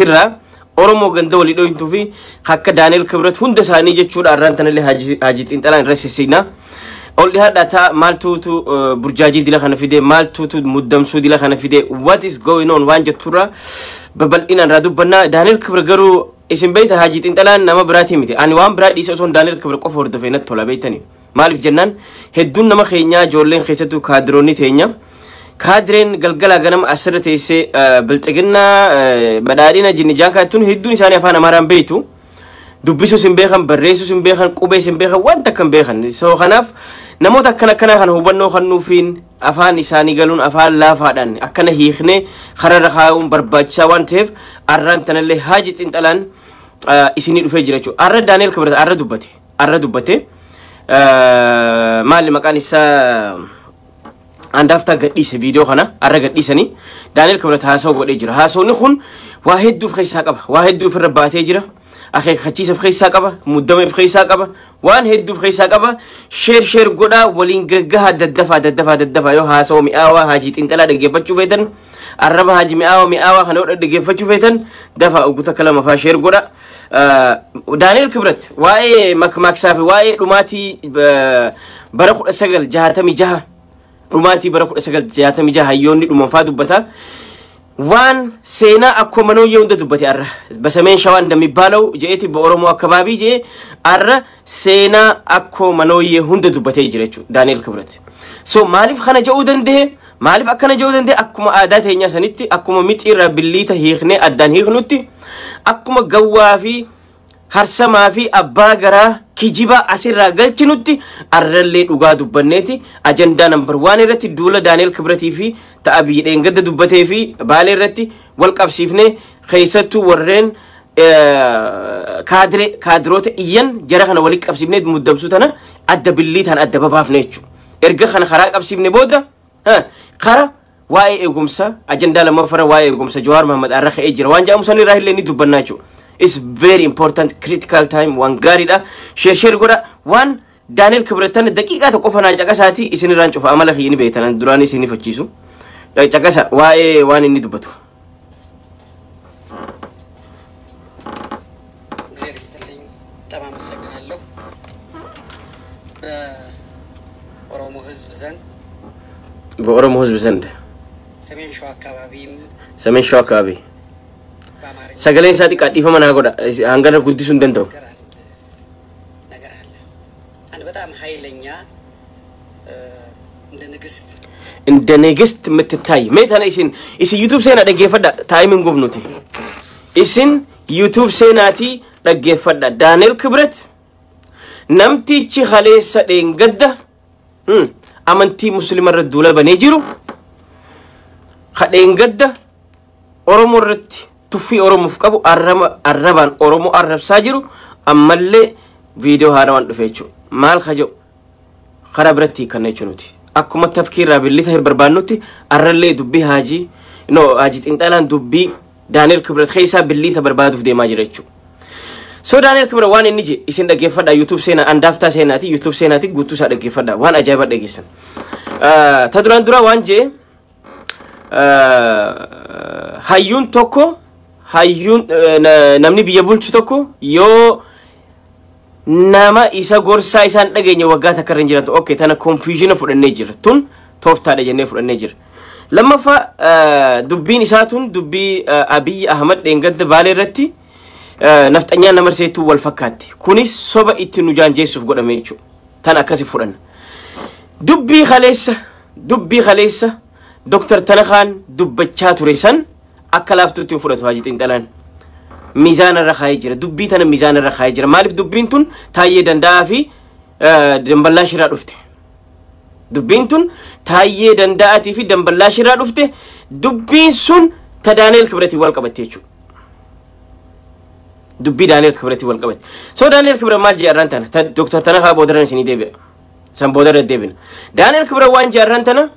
Irraa Oromoo ganda walii dhohintuu fi akka Daani'el Kibrat hunda isaanii jechuudha. Arraan tanallee Haajii Xiinxalaan irra sissinaa. Ol dhiyaadhaa ta'a. Maaltuutu burjaajii dila kana fide? Maaltuutu muddamsuu dila kana fide? What is going on waan jetturraa babal'inaan irraa dubbannaa. Daani'el Kibrat garuu isin beeyta, Haajii Xiinxalaan nama biraatii miti. Ani waan biraa dhiise osoo Daani'el Kibrat qofa hordofee natti tola, beeytanii. Maaliif jennaan, hedduun nama keenyaa, ijoolleen keessattuu kaadiroonni teenya, kaadireen galgalaa ganama asirra teessee bilxiginnaa badhaadhina jinnijaan kaattuun, hedduun isaanii afaan Amaaraan beeytu. Dubbisuus hin beekan, barreessuus hin beekan, qubees hin beekan, wanta akka hin beekan. So kanaaf namoota akkana akkanaa kana hubannoo kennuufiin, afaan isaanii galuun, afaan laafaadhaan akkana hiiknee kararra kaa'uun barbaachisaa waan ta'eef, arraan tanallee Haaji Xiinxalaan isinii dhufee jira jechuudha. Arra Daani'el Kibrat arra dubbate. Arra dubbate. Maali maqaan isaa, andaaftaa gadhiise viidiyoo kana arra gadhiisanii Daani'el Kibrat haasa'u godhee jira. Haasawni kun waa hedduu of keessaa qaba. Waa hedduu ofirra baatee jira. Akeekkachiisa of keessaa qaba. Muddama of keessaa qaba. Waan hedduu of keessaa qaba. Share share godhaa, waliin gaggahaa, daddafaa daddafaa daddafaa. Yoo haasawaa mi'aawaa Haajii Xiinxalaa dhaggeeffachuu feetan, arraba Haajii mi'aawaa mi'aawaa kana yoo dhaggeeffachuu feetan, dafaa ogguu takka lama faa share godha. Daani'el Kibrat waa'ee makmaaksaa fi waa'ee dhumaatii bara 1966, dhumaatii bara 1966 hayyoonni dhumanfaa dubbata. Waan seenaa akkuma manooyyee hunda dubbate arra. በሰሜን ሸዋ እንደሚባለው je'eeti, በኦሮሞ አካባቢ je'e, arra seenaa akkoo manooyyee hunda dubbatee jira jechuudha Daani'el Kibrat. So maaliif kana je'uu danda'e? Maaliif akkana je'uu danda'e? Akkuma aadaa teenyaa sanitti, akkuma mixiirraa billiita hiiknee addaan hiiknutti, akkuma gawwaa fi harsamaa fi abbaa garaa kijibaa asirraa galchinutti, arrallee dhugaa dubbanneeti ajandaa number one irratti duula Daani'el Kibratii fi ta'a biyyi dheengadda dubbatee fi Baalee irratti wal qabsiifnee, keessattuu warreen kaadire kaadiroota iyyan jara kana walitti qabsiifnee muddamsuu tana adda billii tana adda babaafne jechuudha. Erga kana karaa qabsiifne booda, kara waa'ee eegumsa ajandaa lammaffara, waa'ee eegumsa Jawaar Mahammad arra ka'ee jira waan jedhamu san irraa illee ni dubbannaa jechuudha. It's very important, critical time, waan gaariidha. Share share godha. Waan Daani'el Kibrat daqiiqaa tokko qofa naa caqasaati, isin irraan cufa. Amala kiyya ni beektan, duraan isin fachiisu. Caqasa waa'ee waan inni dubbatu. እግዚአብሔር ይስጥልኝ። በጣም አመሰግናለሁ። በኦሮሞ ሕዝብ ዘንድ በኦሮሞ ሕዝብ ዘንድ ሰሜን ሸዋ አካባቢም ሰሜን ሸዋ አካባቢ በአማርኛ sagaleen isaa xiqqaa, dhiifama naa godha, hangana guddisuu hin danda'u. ነገር አንድ ነገር አለ። አንድ በጣም ኃይለኛ እንደ ንግስት እንደ ንግስት የምትታይ mee tana isin YouTube seenaa dhaggeeffadha. Taayimiin gubnuti, isin YouTube seenaatii dhaggeeffadha. Daani'el Kibret namtichi kaleessa dheengadda amantii musliima irra duula banee jiru, kadheengadda Oromoo irratti tuffii Oromoof qabu, arrabaan Oromoo arrabsaa jiru, ammallee viidiyoo haarawaan dhufe jechuudha. Maal ka jedhu karaa biratti hiikkanna jechuudha nuti. Akkuma tafkiirraa billita hin barbaannutti, arrallee dubbii Haajii, no, Haajii Xiinxalaan dubbii Daani'el Kibrat keessaa billiita barbaaduuf deemaa jira jechuudha. So Daani'el Kibrat waan inni je isin dhaggeeffadha. YouTube seenaa, andaaftaa seenaati, YouTube seenaati, guutuu isaa dhaggeeffadha, waan ajaa'ibaa dhageessan. Ta duraan dura waan jee, hayyuun tokko, hayyuun namni biyya bulchu tokko yoo nama isa gorsaa isaan dhageenye waggaa takka irra hin jiraatu. Okay, tana confusion fudhannee jira. Tun tooftaadha jennee fudhannee jira. Lammaffaa, dubbiin isaa tun dubbii Abiyyi Ahmad dheengadda Baalee irratti nafxanyaan nama seetuu wal fakkaatti. Kunis soba itti nu jaanjeessuuf godhame jechuudha. Tan akkasi fudhanna. Dubbii kaleessa Dr. Tanakaan dubbachaa ture san akka laaftutti hin fudhatu Haji Xiinxalaan. Miizaana irra kaayee jira. Dubbii tana miizaana irra kaayee jira. Maaliif dubbiin tun Taayyee Danda'aa fi Damballaa Shiraa dhufte? Dubbiin tun Taayyee Danda'aatii fi Damballaa Shiraa dhufte. Dubbiin sun ta Daani'el Kibratiin wal qabatte jechuudha. Dubbii Daani'el Kibratiin wal qabatte. So Daani'el Kibrat maal jee arraan tana? Dr. Tanakaa boodarran isinii deebi'a. San boodarra deebina. Daani'el Kibrat waan jee arraan tana,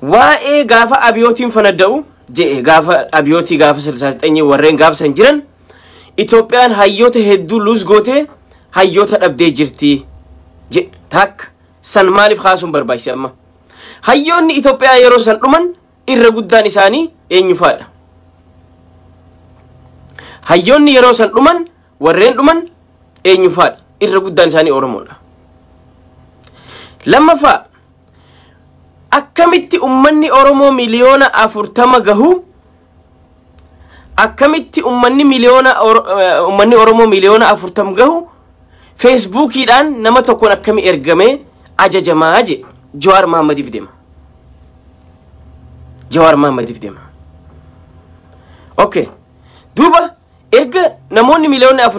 waa'ee gaafa abiyootiin fanadda'u je'e, gaafa abiyootii, gaafa 69 warreen gaafa san jiran, Itoophiyaan hayyoota hedduu lose gootee hayyoota dhabdee jirti jedhe. Takka san maaliif kaasuun barbaachise amma? Hayyoonni Itoophiyaa yeroo san dhuman irra guddaan isaanii eenyufaadha? Hayyoonni yeroo san dhuman, warreen dhuman eenyufaadha? Irra guddaan isaanii Oromoodha. Lammaffaa, akkamitti ummanni Oromoo 40 miliyoona gahu, akkamitti ummanni Oromoo 40 miliyoona gahu Feesbuukiidhaan nama tokkoon akkami ergamee ajajamaa je? Jawaar Mahaammadiif deema. Jawaar Mahaammadiif deema. Okay. Duuba erga namoonni 40 miliyoona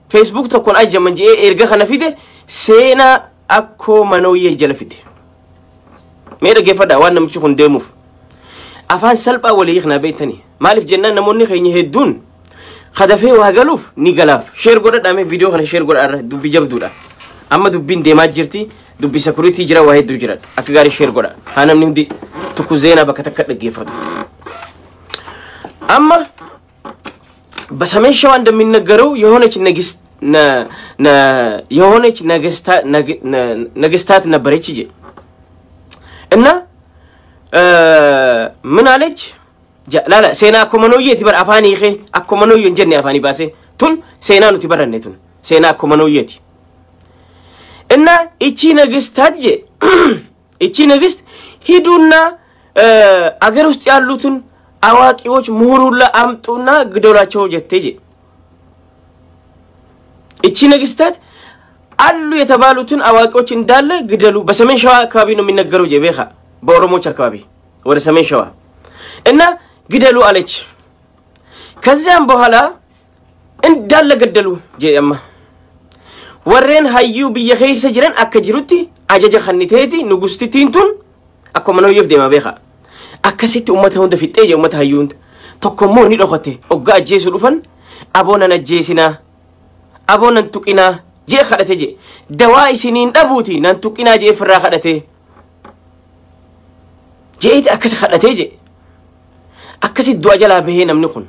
Facebook tokkoon ajajaman jedhee erga kana fide, seenaa akkoo manooyyee jala fide. Mee dhaggeeffadhaa waan namichi kun deemuuf. Afaan salphaa walii hiiknaa beektanii. Maaliif jennaan, namoonni keenya hedduun kadafee waa galuuf ni galaaf. Share godhadhaa, mee viidiyoo kana share godhaa, irra dubbii jabduudha. Amma dubbiin deemaa jirti. Dubbi security jira, waa hedduu jira. Akka gaarii share godha. Haa namni hundi tokko zeenaa bakka takka dhaggeeffatu. Amma በሰሜን ሸዋ እንደሚነገረው የሆነች ንግስት የሆነች ነገስታት ነበረች እ እና ምን አለች? Laala, seenaa akkuma nooyyeeti bar afaan hiikee akkuma nooyyee hin jenne afaanii baasee. Tun seenaa nuti baranne, tun seenaa akkuma nooyyeeti. እና እቺ ነገስታት ጀ እቺ ንግስት ሂዱና አገር ውስጥ ያሉትን አዋቂዎች ምሁሩላ አምጡና ግደሏቸው jette ጀ። እቺ ነገስታት አሉ የተባሉትን አዋቂዎች እንዳለ ግደሉ። በሰሜን ሸዋ አካባቢ ነው የሚነገረው ጀ፣ ቤኻ በኦሮሞች አካባቢ ወደ ሰሜን ሸዋ እና ግደሉ አለች። ከዚያም በኋላ እንዳለ ገደሉ ጀማ። Warreen hayyuu biyya keessa jiran akka jirutti ajaja kanniteeti nugustittiin tun. Akkuma nooyyeef deema beeka. Akkasitti ummata hunda fixxee je, ummata hayyuu hunda. Tokko immoo ni dhokote. Oggaa ajjeesuu dhufan, "Aboo, nan ajjeesinaa, aboo, nan tuqinaa," jee kadhate je. "Dawaa isiniin dhabuuti, nan tuqinaa," jee firraa kadhate jeeti, akkas kadhatee je. Akkasitti du'a jalaa bahee namni kun.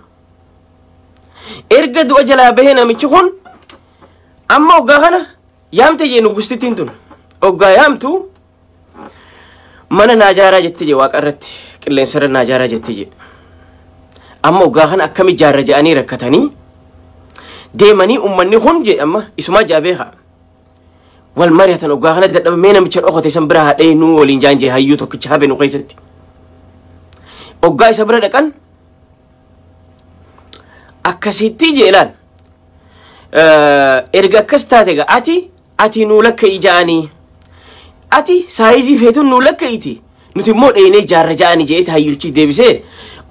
Erga du'a jalaa bahee namichi kun amma oggaa kana yaamte jee nugustittiin tun. Oggaa yaamtu, "Mana naa jaaraa," jette jee, "Waaqa irratti, qilleensa irra naa jaaraa," jette jee. Amma oggaa kana akkam ijaarra jedhanii rakkatanii deemanii ummanni kun jee, amma isumaa jaa beeka. Wal mari'atan. Oggaa kana dadhabamee, "Namicha dhokote san bira haa nuu waliin jaan," jee hayyuu tokkicha hafe nu keessatti. Oggaa isa bira dhaqan akkasitti jee, ilaal. Erga akkas taate gaa ati nuu lakka ija'anii, ati size feetun nuu lakka iti, nuti immoo dheenee jaarra ja'anii jeeti hayyuchi deebisee.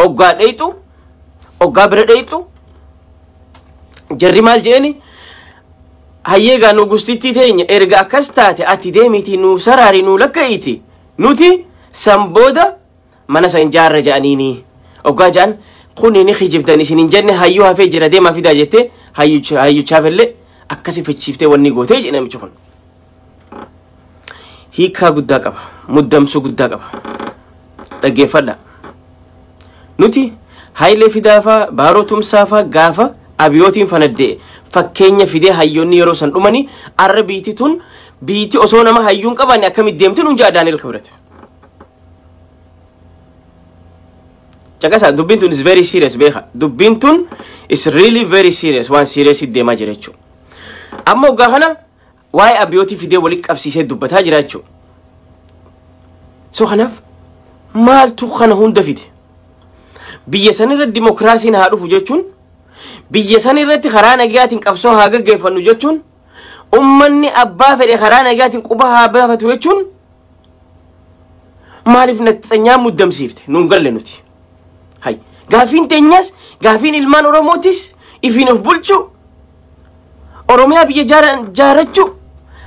Oggaa dheeyxu, oggaa bira dheeyxu, jarri maal jeeni? "Hayyee gaa, nu gustittii teenya, erga akkas taate ati deemiti nuu saraari, nuu lakka'iiti, nuti san booda mana san jaarra," ja'aniini. Oggaa ja'an, "Kuni ni kijibdan, isin hin jenne, hayyuu hafee jira, deemaa fidaa," jette. Hayyuchaaf illee akkasi fichiiftee wanni gootee jedhe. Namichi kun hiikaa guddaa qaba, muddamsuu guddaa qaba. Dhaggeeffadha. Nuti Hayilee Fidaafaa, Baaroo Tumsaafaa gaafa abiyootiin fanaddee fakkeenya fidee, hayyoonni yeroo san dhumanii arra biiti tun biiti osoo nama hayyuun qabaanne akkamitti deemti nuun ja'a Daani'el Kibret. Caqasaa, dubbiin tun is very serious, beeka. Dubbiin tun is really very serious, waan serious deemaa jira jechuudha. Amma waggaa kana waa'ee abiyootii fidee walitti qabsiisee dubbataa jira jechuudha. So kanaaf maaltu kana hunda fide? Biyya sanirra dimokiraasiin haa dhufu jechuun, biyya sanirratti karaa nagayaatiin qabsoo haa gaggeeffannu jechuun, ummanni abbaa fedhe karaa nagayaatiin quba haa baafatu jechuun, maaliif naxxanyaa muddamsiifte? Nuun galle nuti. Hay, gaafiin teenyas, gaafiin ilmaan Oromootis ifiin of bulchuu, Oromiyaa biyya jaarachuu,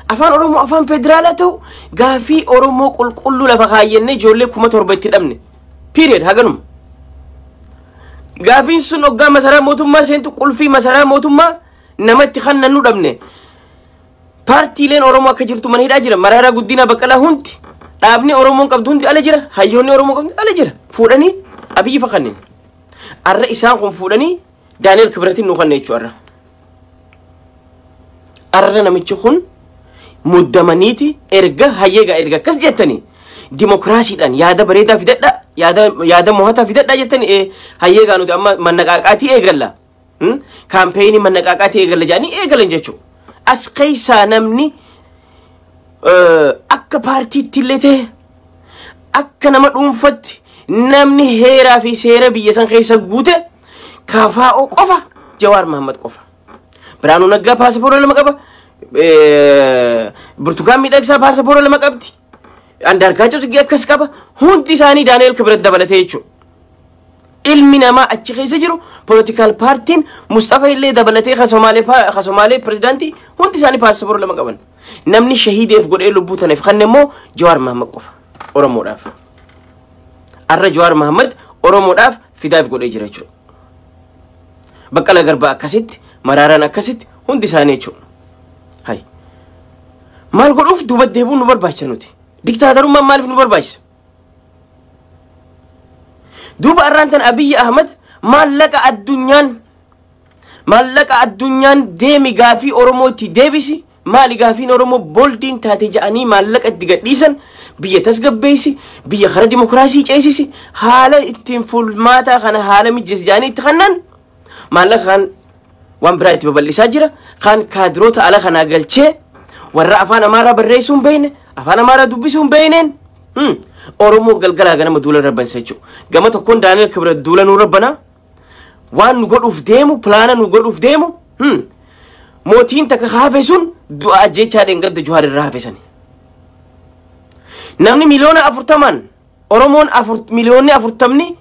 afaan Oromoo afaan federaalaa ta'u, gaafii Oromoo qulqulluu lafa kaayyannee ijoollee 7,000 itti dhabne. Period, haganuma. Gaafiin sun hoggaa masaraa mootummaa seentu, qulfii masaraa mootummaa namatti kannannu dhabne. Paartiileen Oromoo akka jirtu mana hidhaa jira. Maraaraa Guddinaa, Baqqalaa hundi, dhaabni Oromoon qabdu hundi ala jira. Hayyoonni Oromoo qabdu ala jira. Fuudhanii Abiyyi fa kanneen. Arra isaan kun fuudhanii Daani'el Kibratiin nu kanne jechuudha arra. Arra namichi kun muddamaniiti erga hayyeegaa erga akkas jettanii, dimokiraasiidhaan yaada bareedaa fidadha, yaada mo'ataa fidadha jettanii, hayyeegaa nuti amma mannaqaaqaatii eegalla. Kaampeenii mannaqaaqaatii eegalla jedhanii eegalan jechuudha. As keessaa namni akka paartiitti illee ta'e akka nama dhuunfatti namni heeraa fi seera biyya san keessa guute KFO qofa, Jawaar Mahammad qofa. Biraanuu Naggaa paasapoora 2 qaba. Burtukaan Miidhagsaa paasapoora 2 qabdi. Andaargaachoo Tsiggee akkas qaba. Hundi isaanii Daani'el Kibret dabalatee jechuudha. Ilmi namaa achi keessa jiru political paartiin Mustafa illee dabalatee ka Somaalee pirezidaantii hundi isaanii paasapoora 2 qaban. Namni shahiideef godhee lubbuu tanaaf kan immoo Jawaar Mahammad qofa Oromoodhaaf. Arra Jawaar Mahammad Oromoodhaaf fidaaf godhee jira jechuudha. Baqqala Garbaa akkasitti, Maraaraan akkasitti, hundi isaanii jechuudha. Hay. Maal godhuuf duuba deebi'uun nu barbaachisa nuti? Diktaatarummaan maaliif nu barbaachisa? Duuba arraan tan Abiyyi Ahmad maallaqa addunyaan deemi gaafii Oromoo itti deebisi, maali gaafiin Oromoo booldiin taate ja'anii maallaqa itti gadhiisan, biyya tasgabbeessi, biyya kara dimokiraasii ceesisi, haala ittiin fulmaataa kana haala mijeessi ja'anii itti kannan maallaqa kan waan biraa itti babal'isaa jira. Kan kaadiroota ala kanaa galchee warra afaan Amaaraa barreessuu hin beekne, afaan Amaaraa dubbisuu hin beekneen Oromoo galgalaa ganama duula rabbansa jechuudha. Gama tokkoon Daani'el Kibret duula nuu rabbanaa waan nu godhuuf deemu, pilaana nu godhuuf deemu. Mootiin takka hafe sun du'a ajjeechaa dheengadda Jawaar irraa hafe sani. Namni 40 miliyoonaan Oromoon 40 miliyoonni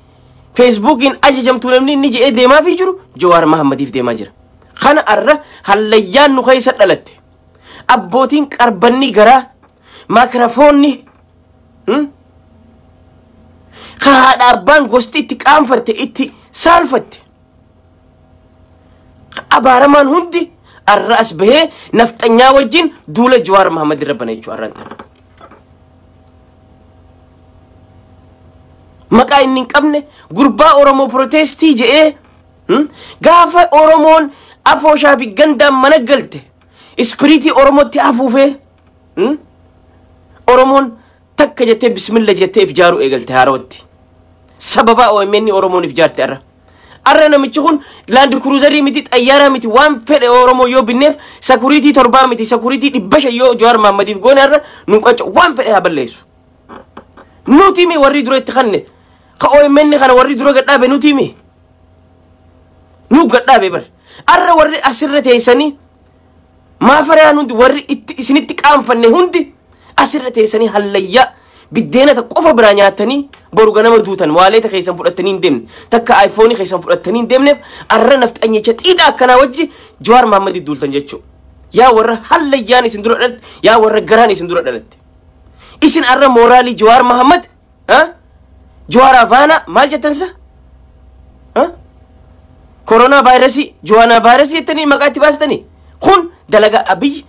feesbuukiin ajajamtuu namni inni je'ee deemaafii jiru Jawaar Mahammadiif deemaa jira. Kana arra hallayyaan nu keessa dhalatte. Abbootiin qarbanni garaa maakirafoonni ka haadha abbaan gosti itti qaanfatte, itti saalfatte. Abaaramaan hundi arra as bahee nafxanyaa wajjin duula Jawaar Mahammad irra bana jechuudha arraan tana. Maqaa inni hin qabne gurbaa Oromoo protestii je'ee gaafa Oromoon afooshaa fi gandaan mana galte ispiriitii Oromootti afuufee Oromoon takka jettee bismilla jettee if jaaruu eegalte haarawatti. Sababa OMN Oromoon if jaarte arra. Arra namichi kun Land Cruiserii miti, xayyaaraa miti, waan fedhe Oromoo yoo binneef, security 7 miti, security 500 yoo Jawaar Mahaammadiif goone arra nu qaca waan fedhe haa balleessu. Nuti mi warri dura itti kanne ka OMN kana warri dura gadhaabe nuti mi nu gadhaabe bar. Arra warri asirra teessanii maafariyaan hundi, warri itti isinitti qaanfanne hundi asirra teessanii hallayyaa biddeena qofa biraa nyaatanii boru ganama duutan waaleeta keessan fudhattanii hin deemne, takka iPhone keessan fudhattanii hin deemneef arra nafxanyicha xiixa akkanaa wajji Jawaar Mahammadii duultan jechuudha. Yaa warra hallayyaan isin dura dhalatte, yaa warra garaan isin dura dhalatte. Isin arra mooraalii Jawaar Mahammad, Jawaar Avaanaa maal jettansa? Koronaa vaayirasii, Jowaanaa vaayirasii jettanii maqaa itti baastanii. Kun dalagaa Abiyyi.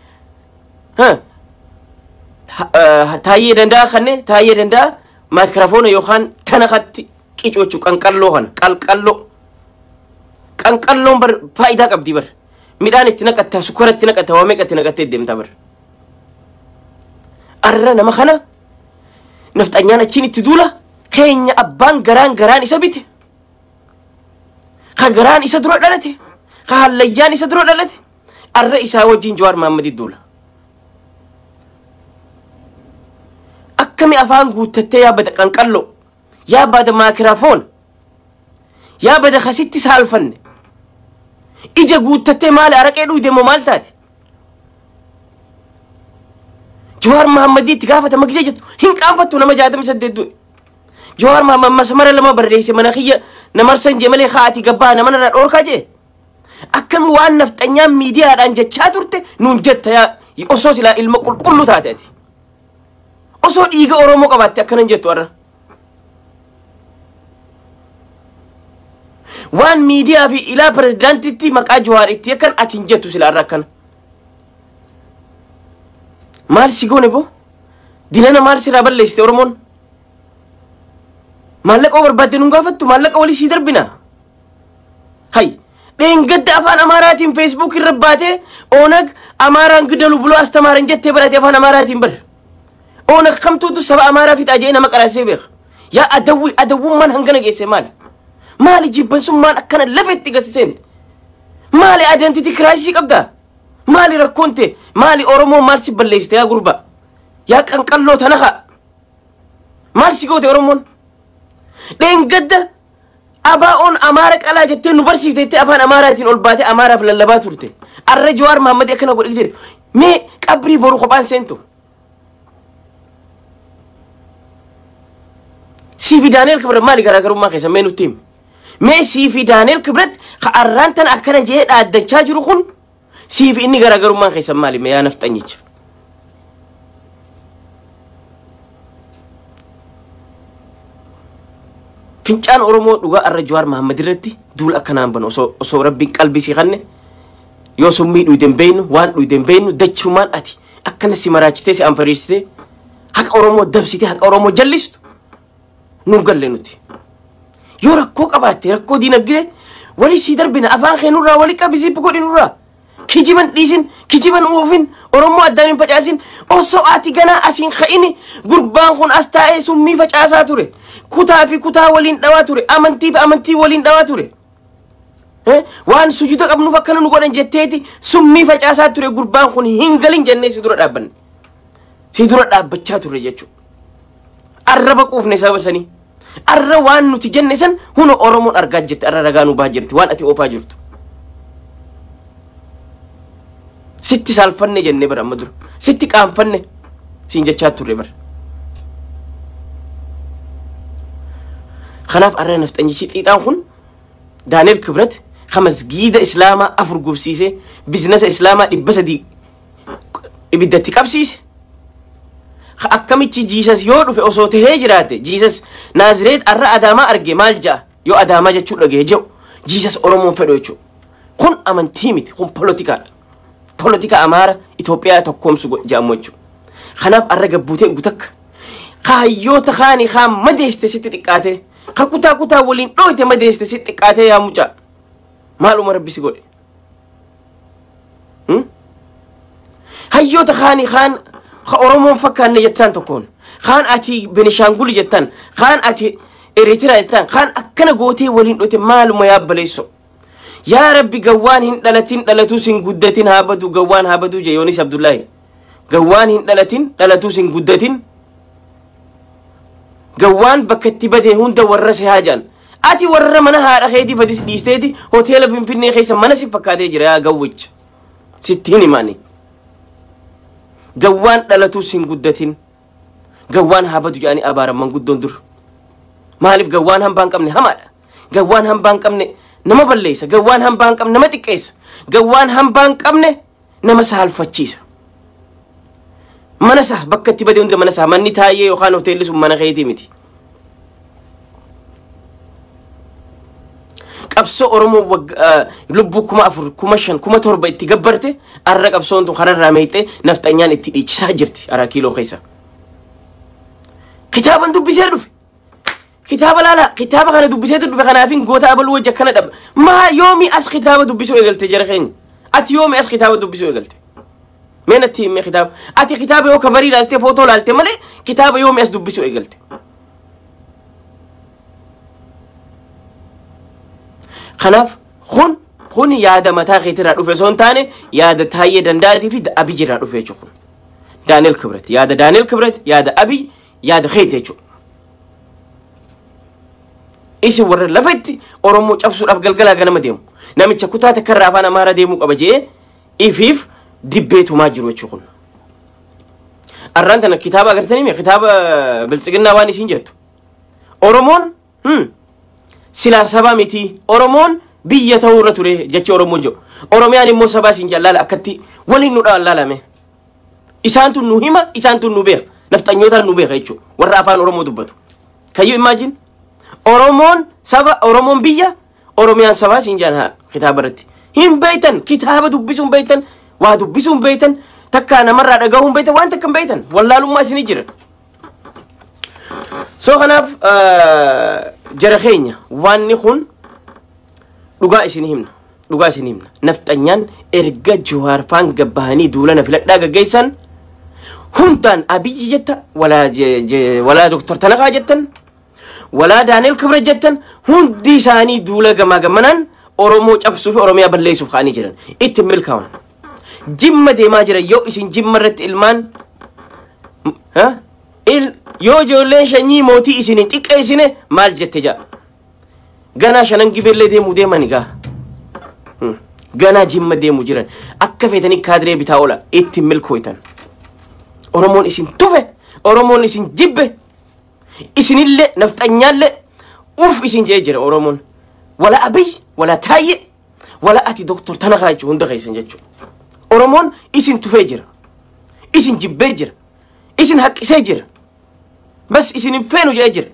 Taayyee Danda'a kanne Taayyee Danda'a maayikiraafoona yookaan tana katti qicuu jechuudha, qanqalloo kana qalqalloo. Qanqalloon bar faayidaa qabdi bar. Midhaan itti naqatta, sukkara itti naqatta, waa meeqa itti naqattee deemta bar. Arra nama kana nafxanyaan achiin itti duula keenya abbaan garaan garaan isa bite. Ka garaan isa dura dhalate, ka hallayyaan isa dura dhalate, arra isaa wajjin Jawaar Mahammadii duula. Akkami afaan guuttattee yaa bada qanqalloo, yaa bada maakiraafoon, yaa bada kasitti saalfanne. Ija guuttattee maali, araqee dhuyde moo maal taate? Jawaar Mahammadii itti gaafatama gisee jettu hin qaanfattu nama 68 du'e. Jawaar Mahammad masamara 2 barreesse, mana kiyya namarsan jee malee haati gabbaa nama narraa dhoorkaa jee. Akkami waan nafxanyaan miidiyaadhaan jechaa turte nuun jetta yaa osoo silaa ilma qulqulluu taate ati? Osoo dhiiga Oromoo qabaatte akkanan jettu har'a. Waan miidiyaa fi ilaa pirezidaantitti maqaa Jawaar itti akkan ati hin jettu silaa har'a akkana. Maal si goone boo? Dilana maal sirraa balleessite Oromoon? Maallaqa barbaadde nun gaafattu, maallaqa walii sii darbina. Hay dheengadda afaan Amaaraatiin Facebook irra baatee Oonag Amaaraan gidalu buloo astamaaran jettee barate afaan Amaaraatiin bar. Oonag kamtuutu saba Amaaraa fixaa jedhee nama qaraasee beeka. Yaa adawwi, adawwummaan hangana geesse maali? Maali jibbansummaan akkana lafetti gasiseente? Maali identity crisis qabda? Maali rakkoon ta'e? Maali Oromoo maal si balleessite yaa gurbaa? Yaa qanqalloo tanaqa? Maal si goote Oromoon? Dheengadda abaa'oon Amaara qalaa jettee nu barsiifte jettee afaan Amaaraatiin ol baatee Amaaraaf lallabaa turte. Arra Jawaar Mahammadii akkana godhe jedhe. Mee qabrii boru kophaan seentu. Siifi Daani'el Kibret maali garaagarummaa keessa mee nutti himi? Mee siifi Daani'el Kibret ka arraan tan akkana jee dhaaddachaa jiru kun siifi inni garaagarummaan keessa maali mee yaa nafxanyicha? Fincaan Oromoo dhugaa arra Jawaar Mahammad irratti duula akkanaan banu osoo rabbiin qalbii si kanne yoo summii dhuyde hin beeynu waan dhuyde hin beeynu dachumaan ati akkana si maraachitee si anfariisitee haqa Oromoo dabsitee haqa Oromoo jallistu nu galle nuti. Yoo rakkoo qabaatte rakkoo diinagdee walii sii darbina afaan kee nurraa walii qabisii godhi nurraa. Kijiban dhiisin kijiban oofin Oromoo addaan hin facaasin osoo ati ganaa asiin ka'ini gurbaan kun as taa'ee summii facaasaa ture. Kutaa fi kutaa waliin dhawaa ture. Amantii fi amantii waliin dhawaa ture. Waan sujuuda qabnuuf akkana nu godhan jetteeti summii facaasaa ture gurbaan kun hin galin jennee si dura dhaabbanne. Si dura dhaabbachaa ture jechuudha. Arraba quufne sababa sanii. Arra waan nuti jenne san huna Oromoon argaa jirti arra ragaa nu baa jirti waan ati oofaa jirtu. Sitti saalfanne jennee bara amma dura. Sitti qaanfanne siin jechaa turre bara. Kanaaf arra nafxanyichi xiixaan kun Daani'el Kibret ka masgiida Islaamaa 4 gubsiisee bizinasa Islaamaa 300 ibiddatti qabsiise. Ka akkamichi Jiisas yoo dhufe osoo tahee jiraate Jiisas Naazireet arra Adaamaa arge maal ja'a yoo Adaamaa jechuu dhagaye jedhu Jiisas Oromoon fedhu jechuudha. Kun amantii miti kun poolotikaadha. Poolotika Amaara Itoophiyaa tokkoomsu jedhamu jechuudha. Kanaaf arra gabbuutee gutakka kaayyoota kaanii kaan madeeste sitti xiqqaatee ka kutaa kutaa waliin dhooyte madeeste sitti xiqqaatee yaa mucaa maaluma rabbi si godhe. Hayyoota kaanii kaan ka Oromoon fakkaanne jettaan tokkoon kaan ati Benishaanguli jettaan kaan ati Eritira jettaan kaan akkana gootee waliin dhooyte maaluma yaabbaleessoo. Yaa Rabbi gawwaan hin dhalatin dhalatus hin guddatin haa badu gawwaan haa badu jee Yoonis Abdullaahi. Gawwaan hin dhalatin dhalatus hin guddatin gawwaan bakka itti badee hunda warra si haa jaan. Ati warra mana haadha keetii fadis dhiisteeti hoteela Finfinnee keessa mana si fakkaatee jira yaa gawwicha. Sitti hin himaani. Gawwaan dhalatus hin guddatin gawwaan haa badu jedhanii abaaran manguddoon dur. Maaliif gawwaan hambaa hin qabne hamaadha. Gawwaan hambaa hin qabne nama balleessa. Gawwaan hambaa hin qabne nama xiqqeessa. Gawwaan hambaa hin qabne nama saalfachiisa. Mana isaa bakka itti badee hunda mana isaa manni taa'ee yookaan hoteelli sun mana keetii miti. Qabsoo Oromoo lubbuu 4000 5000 7000 itti gabbarte arra qabsoon tun kararraa meexxee nafxanyaan itti dhiichisaa jirti ara kiiloo keessa. Kitaaban dubbisee dhufe. Kitaaba laala kitaaba kana dubbisee dhufe kanaafin goota abaluu wajja akkana dhaba. Maa yoomi as kitaaba dubbisuu eegalte jara keenya? Ati yoomi as kitaaba dubbisuu eegalte? Mee natti himi kitaaba. Ati kitaaba yoo kabarii ilaalte footoo ilaalte malee kitaaba yoomi as dubbisuu eegalte? Kanaaf kun yaada mataa keetirraa dhufe osoo hin taane yaada Taayyee Danda'aatii fi Abiy irraa dhufe jechuudha. Daani'el Kibret yaada Daani'el Kibret yaada Abiy yaada keeti jechuudha. Isin warra lafatti Oromoo cabsuudhaaf galgalaa ganama deemu. Namicha kutaa takkarraa afaan Amaaraa deemuu qaba jee ifiif dibbeetumaa jiru jechuudha. Arraan tana kitaaba agartanii mi? Kitaaba Biltsiginnaa waan isin jettu. Oromoon silaa sabaa miti. Oromoon biyya ta'uu irra ture jechi Oromoo jedhu. Oromiyaan immoo sabaa isin jallaala akkatti waliin nu dhaalaalame. Isaantu nu hima, isaantu nu beeka. Nafxanyootaan nu beeka jechuudha. Warra afaan Oromoo dubbatu. Can you imagine? Oromoon saba, Oromoon biyya, Oromiyaan sabaa isin jaan kitaaba irratti. Hin beektan, kitaaba dubbisuu hin beektan, waa dubbisuu hin beektan, takkaa namarraa dhagahuu hin beektan, waan takka hin beektan. Wallaalummaa isinii jira. So kanaaf jara keenya waanni kun dhugaa isin himna. Dhugaa isin himna. Nafxanyaan erga Jawaar faan gabbahanii duula na filadhaa gaggeessan hundaan Abiyyi jetta walaa Doktor Tanaqaa jettan walaa Daani'el Kibret jettan hundi isaanii duula gamaa gamanaan Oromoo cabsuu fi Oromiyaa balleessuuf ka'anii jiran. Itti milkaa'uun. Jimma deemaa jiran yoo isin jimma irratti ilmaan yoo ijoolleen shanyii mootii isin hin xiqqeessine maal jette ja'a. Ganaa shanan gibeellee deemuu deemani gaa. Ganaa jimma deemuu jiran akka feetanii kaadiree bitaa oola itti milkooytan. Oromoon isin tufe, Oromoon isin jibbe, isinillee nafxanyaallee uf isin jee jira Oromoon. Wala Abiy, wala Taayye, wala ati Doktor Tanakaa jechuun hunda keessan jechuudha. Oromoon isin tufee jira. Isin jibbee jira. Isin haqqisee jira. Bas isin hin feenu jedhee jira.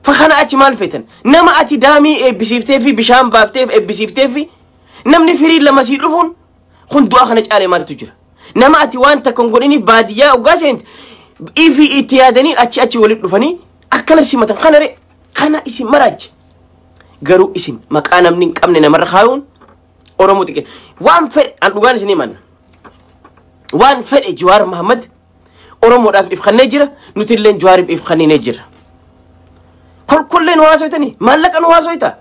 Fakana achi maal feetan? Nama ati daamii eebbisiiftee fi bishaan baaftee eebbisiiftee fi namni firii lama sii dhufuun kun du'a kana caalee maaltu jira? Nama ati waan takka hin godhiniif baadiyyaa ogaa seente ifii itti yaadanii achi achi walitti dhufanii akkana simatan kana re kana isin maraache. Garuu isin maqaa namni hin qabne namarra kaayuun Oromoo xiqqee waan fedhe an dhugaan isin himanna. Waan fedhe Jawaar Mahammad Oromoodhaaf if kannee jira, nuti illee Jawaariif if kanninee jira. Kolkollee nu haasoytanii maallaqa nu haasoyta.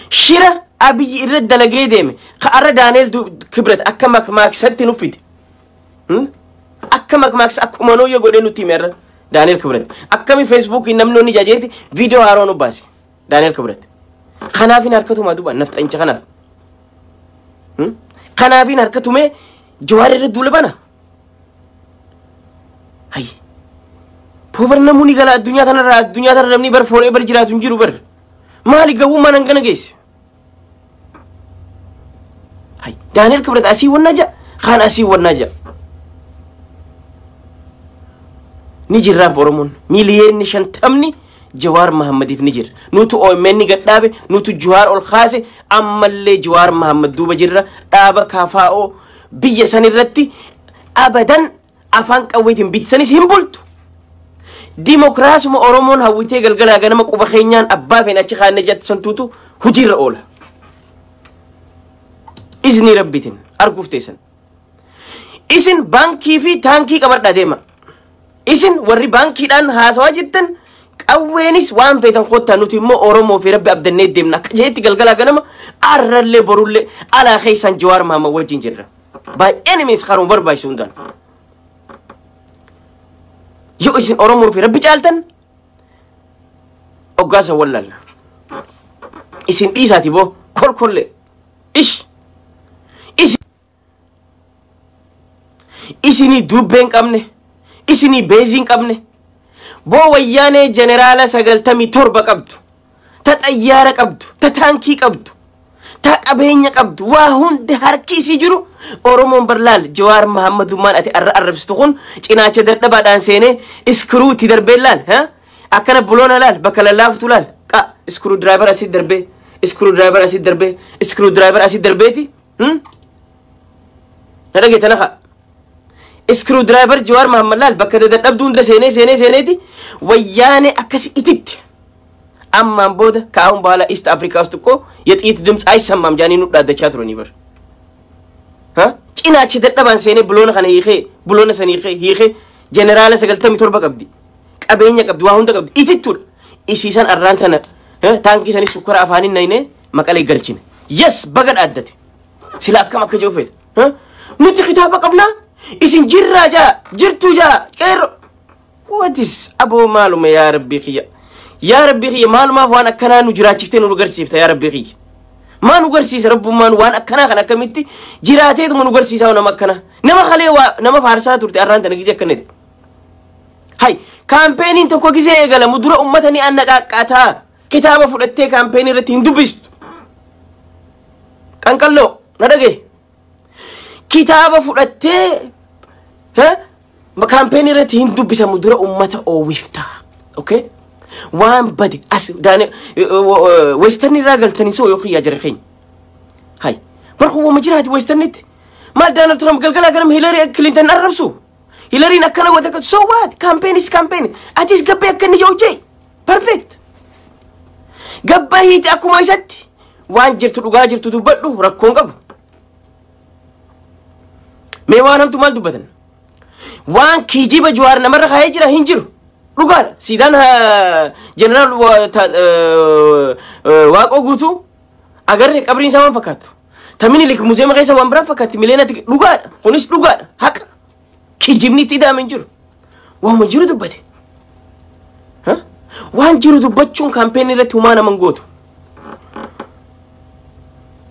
Shira Abiyyi irra dalagee deeme ka arra Daaneel Kibret akka makmaaksatti nu fide. Akka makmaaksa akkuma nooyya godhee nutti hime arra Daaneel Kibret. Akkami Feesbuukii namni onni jajeeti viidiyoo haaroo nu baase Daaneel Kibret. Kanaafin harkatumaa duuba nafxancha kanaaf. Kanaafin harkatumee Jawaar irra duula bana. Hayyi. Poobar namni gala addunyaa tanarraa addunyaa tanarra namni bar forever jiraatu hin jiru bar. Maali gawwummaan hangana geesse? Hayyi. Daaneel Kibret asii wannaa ja'a kaan asii wannaa ja'a. Ni jirraaf Oromoon miiliyoonni 50 Jawaar Mahammadiif ni jira. Nutu OMN gad dhaabe, nutu Jawaar ol kaase, ammallee Jawaar Mahammad duuba jirra. Dhaaba KFO biyya san irratti abadan afaan qawweetiin bitsanis hin bultu. Dimokiraasuma Oromoon hawwitee galgalaa ganama quba keenyaan abbaa feen achi kaannee jettu santuutu hojiirra oola. Iznii rabbiitiin arguuf teessan. Isin baankii fi taankii qabadhaa deema. Isin warri baankiidhaan haasawaa jirtan qawweenis waan feetan kottaa nuti immoo Oromoo fi Rabbi abdannee deemna. Akka jeetti galgalaa ganama arrallee borullee alaa keessaan Jawaar Mahammad wajjin jirra. By any means karuma barbaachisu hundaan. Yoo isin Oromoo fi Rabbi caaltan hoggaasa wallaalla. Isin dhiisaati boo kolkollee. Ish. Isinii dubbee hin qabne. Isinii beezii hin qabne. Boo wayyaanee jeneraala 97 qabdu. Ta xayyaara qabdu. Ta taankii qabdu. Ta qabeenya qabdu. Waa hundi harki isii jiru. Oromoon barlaal Jawaar Mahammadummaan ati arra arrabsitu kun cinaacha dadhabaadhaan seenee iskiruutti darbee laal. Akkana buloona laal bakka lallaaftu laal. Qa iskiruu diraayivar asii darbee. Iskiruu diraayivar asii darbee. Iskiruu diraayivar asii darbeeti. Na dhageetta naqa. Iskiruu diraayivar Jawaar Mahammad laal bakka dadhabduu hunda seenee seenee seeneeti wayyaanee akkasi ititti. Ammaan booda kaa'uun baala East Africa ውስጥ እኮ የጥይት ድምፅ አይሰማም ጃኒ nu dhaaddachaa turanii bar. Cinaachi dadhabaan seenee buloona kana hiikee buloona san hiikee hiikee jeneraala 97 qabdi. Qabeenya qabdi waa hunda qabdi itittuudha. Isiisan arraan tana taankii sanis sukkara afaaniin naynee maqalee galchine. Yes baga dhaaddate. Sila akkam akka jiru feete. Nuti kitaaba qabnaa isin jirraa jaa jirtuu jaa qeerroo. What is aboo maaluma yaa rabbii kiyya. Yaa rabbii kiyya maalumaaf waan akkanaa nu jiraachiftee nu agarsiifta yaa rabbii kiyya. Maa nu garsiisa rabbummaan waan akkanaa kan akkamitti jiraateetuma nu garsiisaa nama akkanaa. Nama kalee waa nama faarsaa turte arraan tana gizee akkanatti. Hay kaampeenin tokko gizee eegalamu dura ummata ni anna qaaqqaataa kitaaba fudhattee kaampeenii irratti hin dubbistu. Qanqalloo na dhagaye. Kitaaba fudhattee kaampeenii irratti hin dubbisamu dura ummata oowwifta. Okay? Waan bade as daane westerni irraa galtanii soo yoo kiyyaa jira keenya. Hay barkuu wama jiraati westernitti. Maal Donald Trump galgalaa ganama Hillary Clinton arrabsu. Hillaryn akkana goote akka so what campaign is campaign. Atis gabbee akka inni jiru jee. Perfect. Gabbaa hiite akkuma isatti waan jirtu dhugaa jirtu dubbadhu rakkoon qabu. Mee waan hamtu maal dubbatan? Waan kijiba Jawaar namarra kaayee jira hin jiru. Dhugaadha. Siidaan jeneraal Waaqoo Guutuu agarree qabriin isaa waan fakkaattu. Ta Minilik muzeema keessa waan biraan fakkaatti mileenatti dhugaadha. Kunis dhugaadha. Haqa. Kijibni itti ida'ame hin jiru. Waanuma jiru dubbate. Waan jiru dubbachuun kaampeenii irratti humaa nama hin gootu.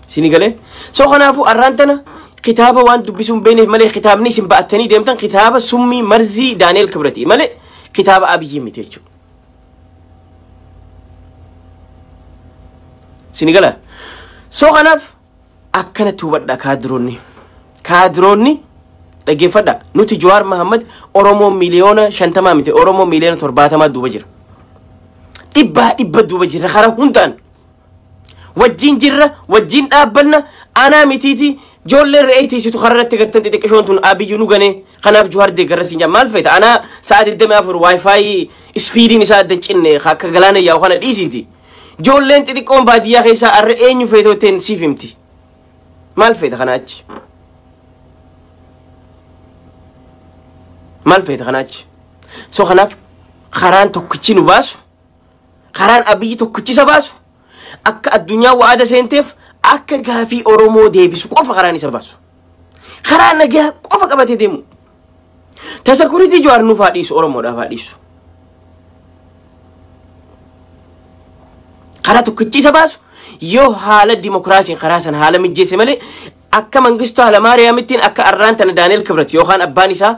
Isinii galee? So kanaafuu arraan tana kitaaba waan dubbisuu hin beekneef malee kitaabni isin ba'attanii deemtan kitaaba summii marzii Daani'el Kibrati malee kitaaba Abiyyi miti jechuudha. Isinii galaa? So kanaaf akkanatti hubadha kaadiroonni. Kaadiroonni dhaggeeffadha. Nuti Jawaar Mahammad Oromoo 50 miliyoona miti Oromoo 70 miliyoona duuba jira. Dhibbaa dhibba duuba jira karaa hundaan. Wajjin jirra, wajjin dhaabbanna, anaa mitiiti ijoolleen re'ee tiisitu karaa irratti gartan xixiqqishoon tun Abiyyi nu ganee kanaaf Jawaar deeggarra siin jaa maal feeta anaa sa'a 24 wifi speediin isaa adda cinne akka galaana yaa'u kana dhiisiiti. Ijoolleen xixiqqoon baadiyyaa keessaa arra eenyu feetoo ittiin siif himti. Maal feeta kana achi? Maal feeta kana achi? So kanaaf karaan tokkichi nu baasu, karaan Abiyyi tokkichi isa baasu, akka addunyaa wa'aada seenteef akka gaafii Oromoo deebisu qofa karaan isa baasu. Karaa nagaa qofa qabatee deemu. Tasakuriitii Jawaar nuuf haa dhiisu, Oromoodhaaf haa dhiisu. Karaa tokkichi isa baasu yoo haala dimokiraasiin karaa sana haala mijjeesse malee akka Mangistuu Hayilamaariyaamittiin akka arraan tana Daani'el Kibrat yookaan abbaan isaa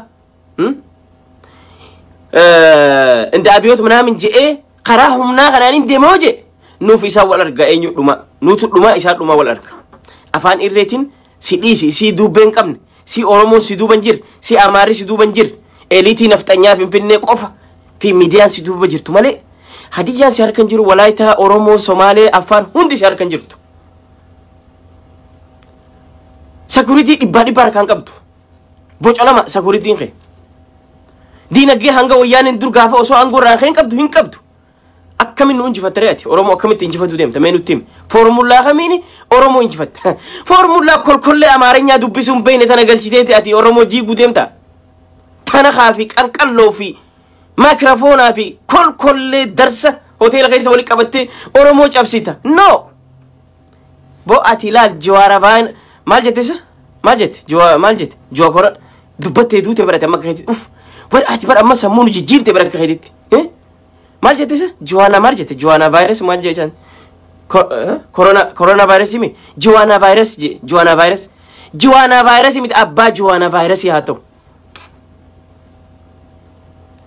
inda abiyoot minaamin je'ee karaa humnaa kanaan hin deemaa jee nuuf isaa wal arga eenyu dhuma nuutu dhuma isaa dhuma wal arga. Afaan irreetiin si dhiisi si dubbee hin qabne si Oromoon si duuba hin jirre si Amaarri si duuba hin jirre eliitii nafxanyaa Finfinnee qofa fi miidiyaan si duuba jirtu malee Hadiyyaan si harka hin jiru Walaayitaa Oromoo Somaalee Affaar hundi si harka hin jirtu. Sakuriitii dhibbaa dhibba harkaan qabdu. Boca lama sakuriitiin kee. Diinagdee hanga wayyaaneen dur gaafa osoo aangoo irraa hin qabdu hin qabdu. Akkamiin nu injifatta re'ati? Oromoo akkamitti injifatu deemta? Mee nutti himi. Foormullaa kamiini Oromoo injifatta? Foormullaa kolkollee Amaarinyaa dubbisuun beekne tana galchiteeti ati Oromoo jiiguu deemta? Tanakaa fi qanqalloo fi maakirafoonaa fi kolkollee darsa hoteela keessa walitti qabattee Oromoo cabsita. No! Bo ati ilaal Jawaara baay'ina maal jette isa? Maal jette? Jawaara maal jette? Jawaara kora dubbattee duute barate amma akka keetitti. Uff! Bar ati bar amma sammuu nu jijjiirte bara akka keetitti. Maal jette isa? Jawaana maal jette? Jawaana vaayirasii maal jechaan? Korona vaayirasii mi? Jawaana vaayirasii je Jawaana vaayirasii. Jawaana vaayirasii miti abbaa Jawaana vaayirasii haa ta'u.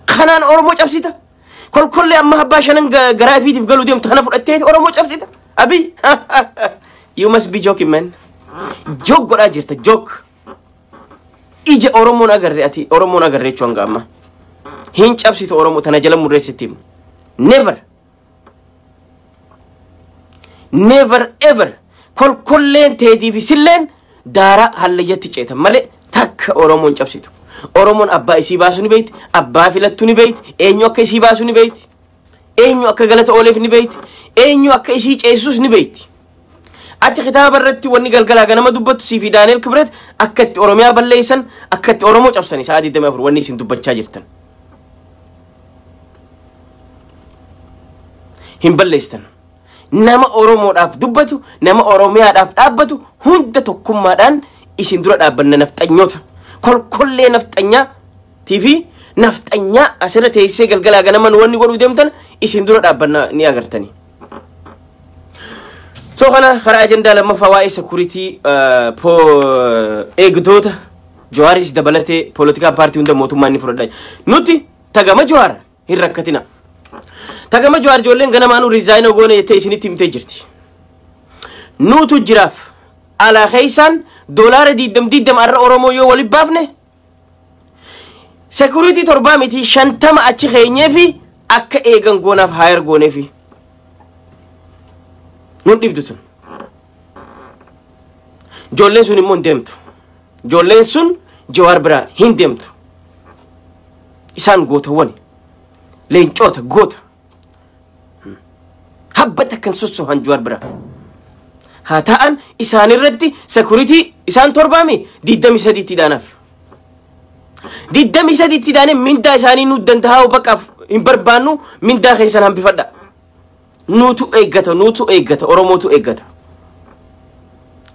Kanaan Oromoo cabsita. Kolkollee amma abbaa shanan garaa ifiitiif galuu deemtu kana fudhattee Oromoo cabsita. Abiy. You must be joking man. Joke godhaa jirta joke. Ija Oromoon agarre ati Oromoon agarre jechuun hanga ammaa. Hin cabsitu Oromoo tana jala murreessitti himna. Never. Never ever. Kolkolleen teetii fi silleen daaraa hallayyatti ceetan malee takka Oromoon cabsitu. Oromoon abbaa isii baasu ni beekti, abbaa filattu ni beekti, eenyu akka isii baasu ni beekti, eenyu akka galata ooleef ni beekti, eenyu akka isii ceesisus ni beekti. Ati kitaaba irratti wanni galgalaa ganama dubbattu sii fi Daani'el Kibret akka itti Oromiyaa balleessan, akka itti Oromoo cabsani sa'a 24 wanni isin dubbachaa jirtan. Hin balleessitan. Nama Oromoodhaaf dubbatu, nama Oromiyaadhaaf dhaabbatu hunda tokkummaadhaan isin dura dhaabbanna nafxanyoota. Kolkollee nafxanyaa TV nafxanyaa asirra teessee galgalaa ganama nu wanni godhuu deemtan isin dura dhaabbanna ni agartani. So kana karaa ajandaa lammaffaa waa'ee sekuritii eegdoota Jawaaris dabalatee poolitikaa paartii hunda mootummaan ni fudhadha. Nuti tagama Jawaar hin rakkatina. Tagama Jawaar ijoolleen ganamaanuu riizaayinoo goone jettee isinitti himtee jirti. Nuutu jiraaf alaa keessaan doolaara diidam diidam arra Oromoo yoo walitti baafne sekuritii 7 miti 50 achi keenyee fi akka eegan goonaaf haayar goonee fi nun dhibdu tun. Ijoolleen sun immoo hin deemtu. Ijoolleen sun Jawaar biraa hin deemtu. Isaan gootawwan leencoota goota habbata kan sossohan Jawaar biraa. Haa ta'an isaan irratti sekuritii isaan torbaami 23 itti daanaaf. 23 itti daanee mindaa isaanii nu danda'aa baqaaf hin barbaannu, mindaa keessan hambifadha. Nuutu eeggata, nuutu eeggata, Oromootu eeggata.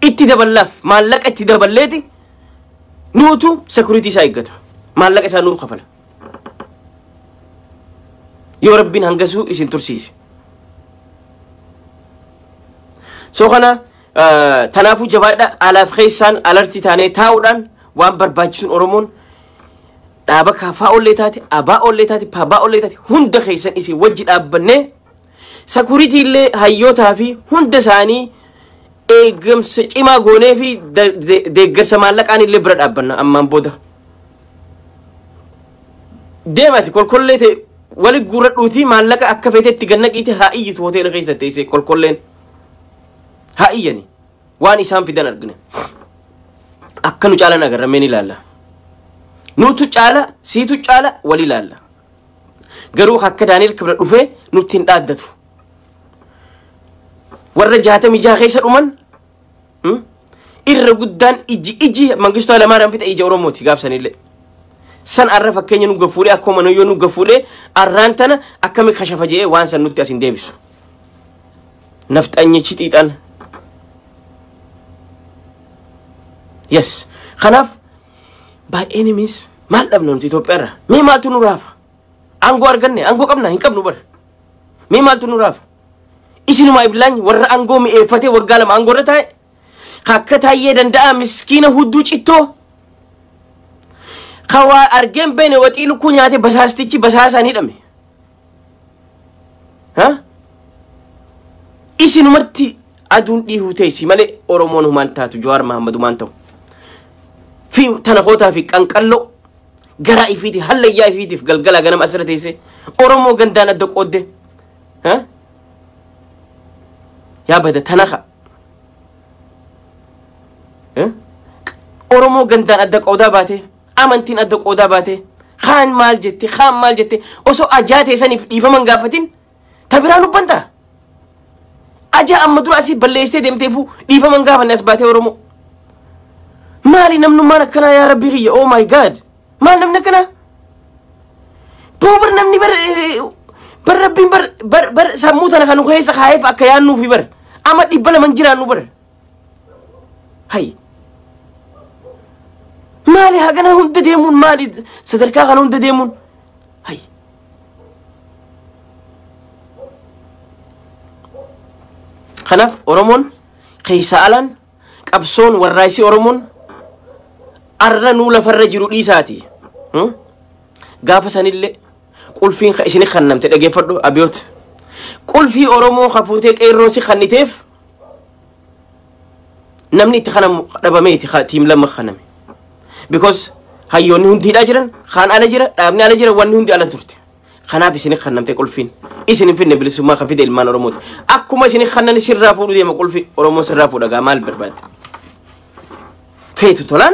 Itti daballaaf, maallaqa itti daballeeti nuutu security isaa eeggata. Maallaqa isaa nuu kafala. Yoo Rabbiin hangasuu isin tursiise. So kana tanaafuu jabaadha, alaaf keessaan alarti taanee taa'uudhaan waan barbaachisuun Oromoon dhaaba kaafaa ollee taate, abaa ollee taate, paabaa ollee taate, hunda keessan isin wajji dhaabbannee security illee hayyootaa fi hunda isaanii eegumsa cimaa goonee fi deeggarsa maallaqaan illee bira dhaabbanna ammaan booda. Deemati kolkollee ta'e wali guurradhuutii maallaqa akka feetetti gannaqiiti haa iyyitu, hoteela keessa teessee kolkolleen haa iyyani, waan isaan fidan argina. Akka nu caalan agarra, mee ni ilaalla. Nutu caala, siitu caala, wali ilaalla. Garuu akka Daani'el Kibra dhufee nutti hin dhaaddatu. Warra 66 keessa dhuman irra guddaan iji iji Mangistuu Hayilamaariyaam fixe ija Oromooti gaafsanillee. San arra fakkeenya nu gafuudhee, akkuma nayyoo nu gafuudhee, arraan tana akkami kashafa jedhee waan san nutti as hin deebisu. Nafxanyichi xiixan. Yes. Kanaaf baay'ee nimis maal dhabna nuti Itoophiyaa irraa? Mee maaltu nu raafa? Aangoo arganne, aangoo qabna, hin qabnu bar. Mee maaltu nu raafa? Isinumaa iblaany warra aangoo mi'eeffatee waggaa 2 aangoo irra taa'e. Akka taayyee danda'a miskiina hudduu cittoo. Kawaa argeen beene waxii lukkuu nyaate basaastichi basaasaan hidhame. Ha? Isinumatti aduun dhiihuu teessi malee Oromoon humaan taatu, Jawaar Mahammad humaan ta'u. Fi tana kootaa fi qanqalloo garaa ifiitiif hallayyaa ifiitiif galgala ganama asirra teesse Oromoo gandaan adda qoodde. Ha? Yaa bada tanaka. Oromoo gandaan adda qoodaa baate, amantiin adda qoodaa baate, kaan maal jette, kaan maal jette, osoo ajaa teessaniif dhiifaman gaafatin ta biraa lubbantaa. Ajaa amma dura asii balleessitee deemteefuu dhiifaman gaafanne as baatee Oromoo. Maali namnummaan akkanaa, yaa Rabbii kiyya, oh my God. Maal namni akkanaa? Boo bar namni bar bar Rabbiin bar bar bar sammuu tana kan keessa kaa'eef akka yaannuufi bar. Amma 200 jiraannu bar. Hay. Maali hagana hunda deemuun, maali sadarkaa kana hunda deemuun? Hay. Kanaaf Oromoon keessa alaan qabsoon warraayisii Oromoon arra nuu lafarra jiru dhiisaati. Gaafa sanillee qulfiin isini kannamte dhageeffadhu abiyoot. Qulfii Oromoo kafuutee qeerroon si kanniteef namni itti kanamu dhabameeti, tiim lama kaname. Because hayyoonni hundi hidhaa jiran, kaan ala jira, dhaabni ala jira, wanni hundi ala turte. Kanaaf isini kannamte qulfiin. Isin hin finne, bilisummaa kan fide ilmaan Oromooti. Akkuma isini kannan sirraa fuudhu deema qulfi Oromoon sirraa fuudha gaa, maal barbaadde? Feetu tolaan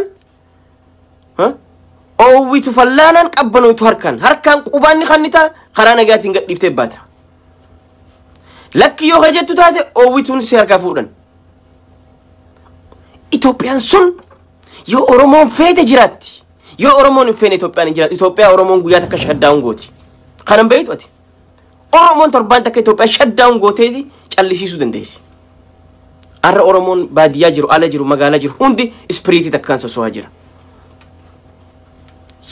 oowwitu fallaanaan qabbanootu harkaan harkaan qubaan ni kannitaa, karaa nagaatiin gadhiiftee baata. Lakki yoo jettu taate oowwituun si harkaa fuudhan. Itoophiyaan sun yoo Oromoon feete jiraatti. Yoo Oromoon hin feene Itoophiyaan hin jiraattu. Itoophiyaa Oromoon guyyaa takka shutdown gooti. Kanan beektu ati. Oromoon torbaan takka Itoophiyaa shutdown gooteeti callisiisuu dandeessi. Har'a Oromoon baadiyyaa jiru, ala jiru, magaalaa jiru hundi spirit takkaan soso'aa jira.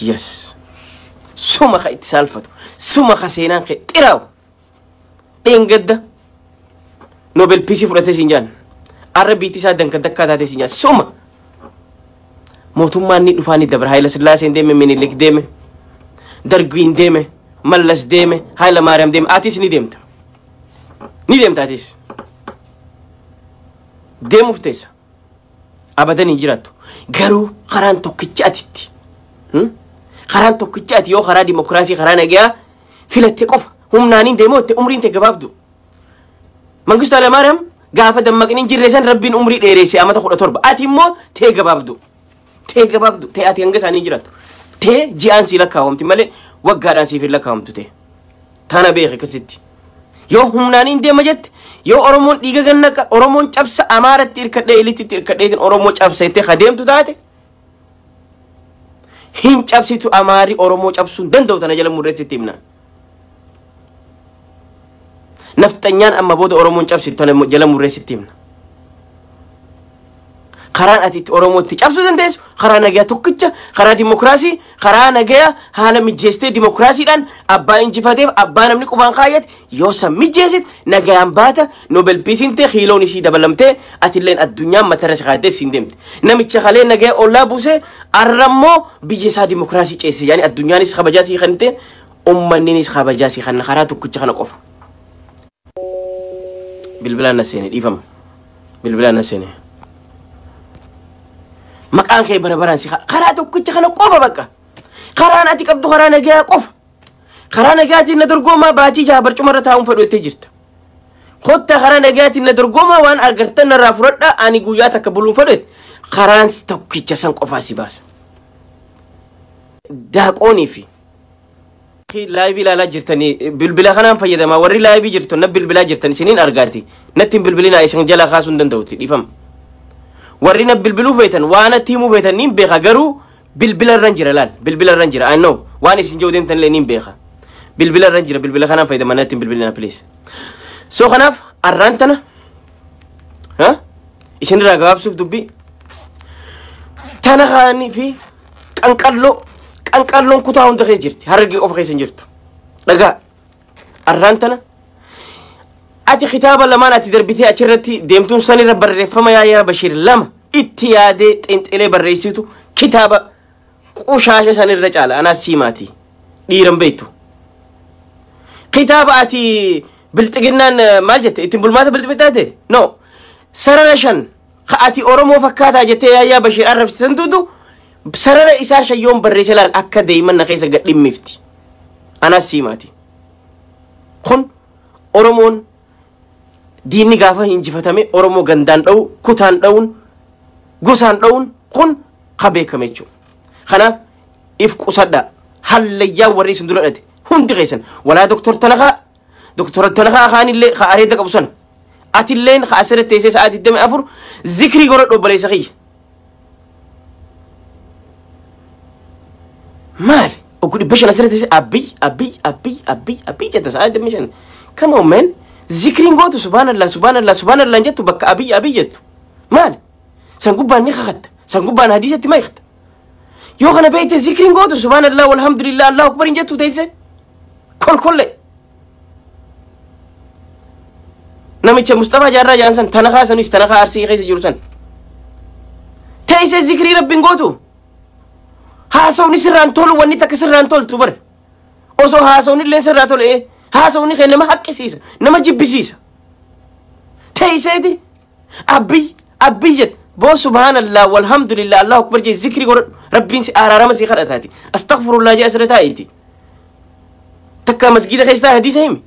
Yes. Suma ka itti saalfatu. Suma ka seenaan kee xiraawu. Dheengadda Nobel Peace fudhatee siin jaan. Har'a biitti isaa danka dakkaa taatee siin jaan. Suma. Mootummaan ni dhufaa ni dabra. Haayila Sillaaseen deeme, Minilik deeme, Dargiin deeme, Mallas deeme, Haayila Maariyaam deeme. Atis ni deemta. Ni deemta atis. Deemuuf teessa. Abadan hin jiraattu. Garuu karaan tokkichi atitti. Karaan tokkichi ati yoo karaa dimokiraasii, karaa nagayaa filatte qofa, humnaaniin deemoo itti umriin ta'e gabaabdu. Mangistuu Hayilamaariyaam gaafa dammaqni hin jirre san Rabbiin umrii dheeresse amata 17. Ati immoo tee gabaabdu. Tee gabaabdu. Tee ati hanga isaanii jiraattu. Tee ji'aan sii lakkaawamti malee waggaadhaan siif hin lakkaawamtu tee. Tana beeki akkasitti. Yoo humnaaniin deema jette, yoo Oromoon dhiiga gannaqa, Oromoon cabsa, Amaaratti hirkadhee, ilittitti hirkadheetiin Oromoo cabsa jettee kadeemtu taate, hin cabsitu. Amaari Oromoo cabsuu hin danda'u, tana jala murreessitti himna. Nafxanyaan amma booda Oromoon cabsitu tana jala murreessitti himna. Karaan ati itti Oromootti cabsuu dandeessu karaa nagayaa tokkicha, karaa dimokiraasii, karaa nagayaa haala mijeessitee dimokiraasiidhaan abbaa injifateef abbaa namni qubaan kaayyate yoo san mijeessit nagayaan baata. Nobel Peace ta'e hiiloon isii dabalamtee atilleen addunyaan matarra si kaayattee siin deemte. Namicha kalee nagaya ollaa buusee arrammoo biyya isaa dimokiraasii ceesise, yaani addunyaanis kabajaa sii kennite, ummanninis kabajaa sii kenna, karaa tokkicha kana qofa. Bilbilaan na seene, dhiifama. Bilbilaan na seene. Maqaan kee bara baraan si karaa tokkicha kana qofa bakka. Karaan ati qabdu karaa nagayaa qofa. Karaa nagayaatiin na dorgomaa, baatii 6 barcuma irra taa'uun fedhu jettee jirta. Kottaa karaa nagayaatiin na dorgomaa, waan argartan narraa fudhadhaa, ani guyyaa takka buluun fedhu jette. Karaan tokkicha san qofaa si baasa. Daaqoonii fi live ilaalaa jirtanii bilbila kanaan fayyadamaa. Warri live jirtu na bilbilaa jirtan isiniin argaati. Natti hin bilbilinaa, isin jalaa kaasuu hin danda'utti, dhiifama. Warri na bilbiluu feetan waan natti himuu feetan niin beeka, garuu bilbila irran jira, laal, bilbila irran jira. I know, waan isin jiru deemtan illee niin beeka. Bilbila irran jira, bilbila kanaan fayyadamaa, natti hin bilbilinaa, please. So kanaaf arraan tana isin irraa gabaabsuuf dubbii tana kaanii fi qanqalloo, qanqalloon kutaa hunda keessa jirti, Harargee qofa keessa hin jirtu. Dhagaa, arraan tana ati kitaaba lamaan ati darbitee achirratti deemtuun sanirra barreeffama Yaayyaa Bashiir lama itti yaadee xinxilee barreessitu kitaaba qushaasha sanirra caala. Anaas siimaati dhiiran beektu. Kitaaba ati bilxiginnaan maal jette, ittiin bulmaata bilxiginnaa ta'e no sarara 5 ka ati Oromoo fakkaataa jettee Yaayyaa Bashiir arrabsisan tuutu sarara isaa shayyoon barreesse laal akka deeman na keessa gad dhimmifti. Anaas siimaati. Kun Oromoon diinni gaafa injifatame Oromoo gandaan dha'u, kutaan dha'uun, gosaan dha'uun kun ka beekame jechuudha. Kanaaf if qusadha, hallayyaa warri isin dura dhate hundi keessan walaa Doktor Tanakaa, Doktor Tanakaa kaanillee ka areeda qabu sana, atilleen ka asirratti teessee sa'aa 24 zikrii godhadhu, obboleessa kiyya. Maali? Oggu 500 asirratti teessee Abbiy Abbiy Abbiy Abbiy Abbiy jetta sa'aa 25. Come on, man. Zikriin gootu, subhaanallah subhaanallah subhaanallah jettu bakka Abiyyi Abiyyi jettu. Maali? San gubbaan ni kakatta. San gubbaan hadiisatti maykta. Yoo kana beekte zikriin gootu, subhaanallah walhamdulillah Allahu akbar hin jettu teesse. Kolkolle. Namicha Mustafaa Jaarraa jedhan san, tanakaa sanis, tanakaa Arsii keessa jiru san. Teessee zikrii rabbiin gootu. Haasawni sirraan tolu, wanni takka sirraan toltu bare. Osoo haasawni illee sirraa tole, haasawni kee nama haqqisiisa, nama jibbisiisa. Teesseeti Abbiy Abbiy jette boo, subhaanallah walhamdulillah Allahu akbar jee zikrii godhadhu, rabbiin si araarama si kadhataati. Astaghfirullah jee asirra taa'iiti. Takka masgiida keessa taa'e hadiisa himi.